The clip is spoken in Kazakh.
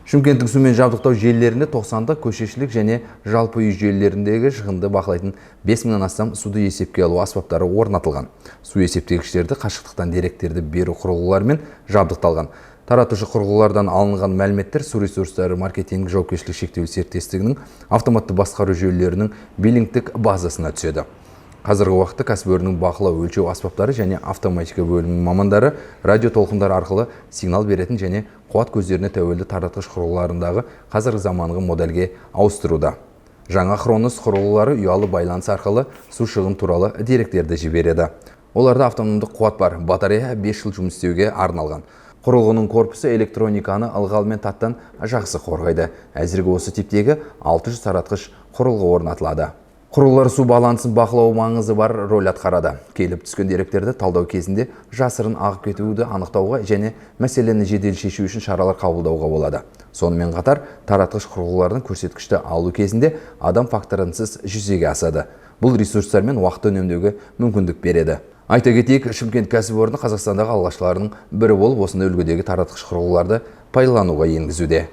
Шымкенттің сумен жабдықтау желілерінде 90-дық көшешілік және жалпы үй желілеріндегі шығынды бақылайтын 5000-нан астам суды есепке алу аспаптары орнатылған. Су есептегіштерді қашықтықтан деректерді беру құрылғыларымен жабдықталған. Таратушы құрылғылардан алынған мәліметтер «Су ресурстары маркетинг жауапкершілігі шектеулі серіктестігінің автоматты басқару жүйелерінің биллингтік базасына түседі. Қазіргі уақытта кәсіпорынның бақылау өлшеу аспаптары және автоматика бөлімінің мамандары радио толқындар арқылы сигнал беретін және қуат көздеріне тәуелді таратқыш құрылғыларындағы қазіргі заманғы модельге ауыстыруда. Жаңа Хронос құрылғылары ұялы байланыс арқылы су шығын туралы деректерді жібереді. Оларда автономдық қуат бар, батарея 5 жыл жұмыс істеуге арналған. Құрылғының корпусы электрониканы ылғал мен таттан жақсы қорғайды. Әзірге осы типтегі 600 таратқыш құрылғы орнатылады. Құрылғылар су балансын бақылау маңызы бар роль атқарады. Келіп түскен деректерді талдау кезінде жасырын ағып кетуді анықтауға және мәселені жедел шешу үшін шаралар қабылдауға болады. Сонымен қатар таратқыш құрылғылардың көрсеткішті алу кезінде адам факторынсыз жүзеге асады. Бұл ресурстар мен уақытты үнемдеуге мүмкіндік береді. Айта кетейік, Шымкент кәсіпорны Қазақстандағы алғашқылардың бірі болып осындай үлгідегі таратқыш құрылғыларды пайдалануға енгізуде.